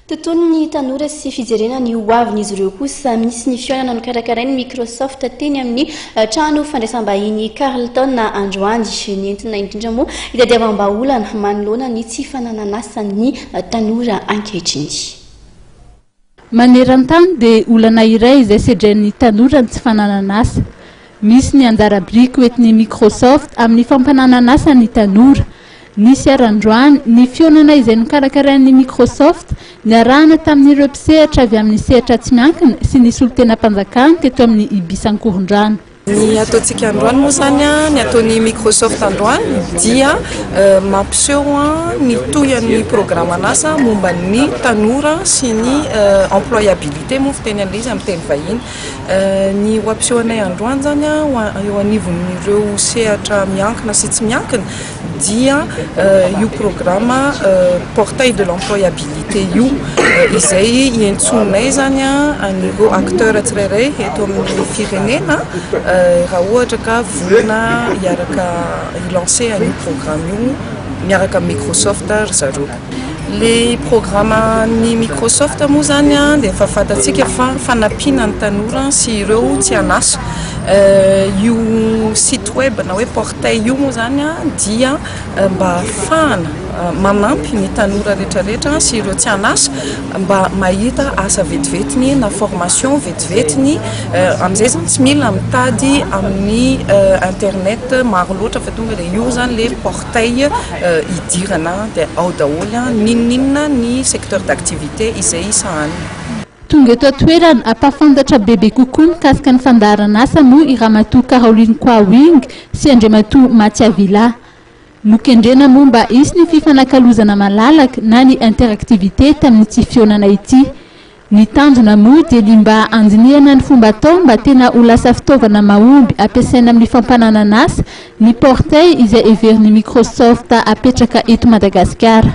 Tontolon'ny tanora sy fijerena ny ho avin'izy ireo kosa, misy ny fihaonana nokarakarain'ny Microsoft teny amin'ny trano fandraisam-bahiny Carlton androany. Nentina indrindra moa hitadiavam-bahaolana manoloana ny tsy fananan'asan'ny tanora ankehitriny. Maneran-tany dia olana iray izay sedrain'ny tanora ny tsy fananan'asa. Misy ny anjara biriky hoentin'ny Microsoft amin'ny fampananan'asa ny tanora. Nisy ary androany ny fihaonana izay nokarakarain'ny Microsoft niarahana tamin'ireo mpisehatra avy amin'ny sehatra tsy miankina sy ny solontenam-panjakana teto amin'ny Ibis Ankorondrano. Ny ataontsika androany moa izany, ny ataon'ny Microsoft androany dia mampiseho ny tohin'ny programan'asa momba ny tanora sy ny employabilité moa fiteny an'ilay izy amin'ny teny vahiny. Ny ho ampiseho anay androany izany eo anivon'ireo sehatra miankina sy tsy miankina dia io programme portail de l'employabilité io, izay iantsoanay izany an'ireo acteurs tsirairay eto amin'ny firenena raha ohatra ka vonona hiaraka hi-lancer an'io programme io miaraka amin'ny Microsoft ry zareo. Le programme ny Microsoft moa zany dia efa fantatsika fa fanampiana ny tanora sy ireo tsy an'asa. Io site web na hoe portail io moa zany dia mba ahafahana manampy ny tanora rehetrarehetra sy ireo tsy an'asa mba mahita asa vetivetiny na formation vetivetiny. Amin'izay zany tsy mila mitady amin'ny internet maro loatra fa tonga dia io zany le portail hidirana dia ao daholo n'inon'inona ny secteur d'activité izay sahanina. Tonga eto an-toerana hampahafantatra bebe kokoa mikasika ny fandaharan'asa moa i Ramatoa Caroline Kwa Wing sy Andriamatoa Maty Avila. Nokendrena moa mba hisy ny fifanakalozana malalaka na ny interactivité tamin'ity fihaonana ity. Ny tanjona moa dia ny mba handinihana ny fomba atao mba tena ho lasa fitaovana mahomby ampiasaina amin'ny fampananan'asa ny portail izay heverin'ny Microsoft hapetraka eto Madagasikara.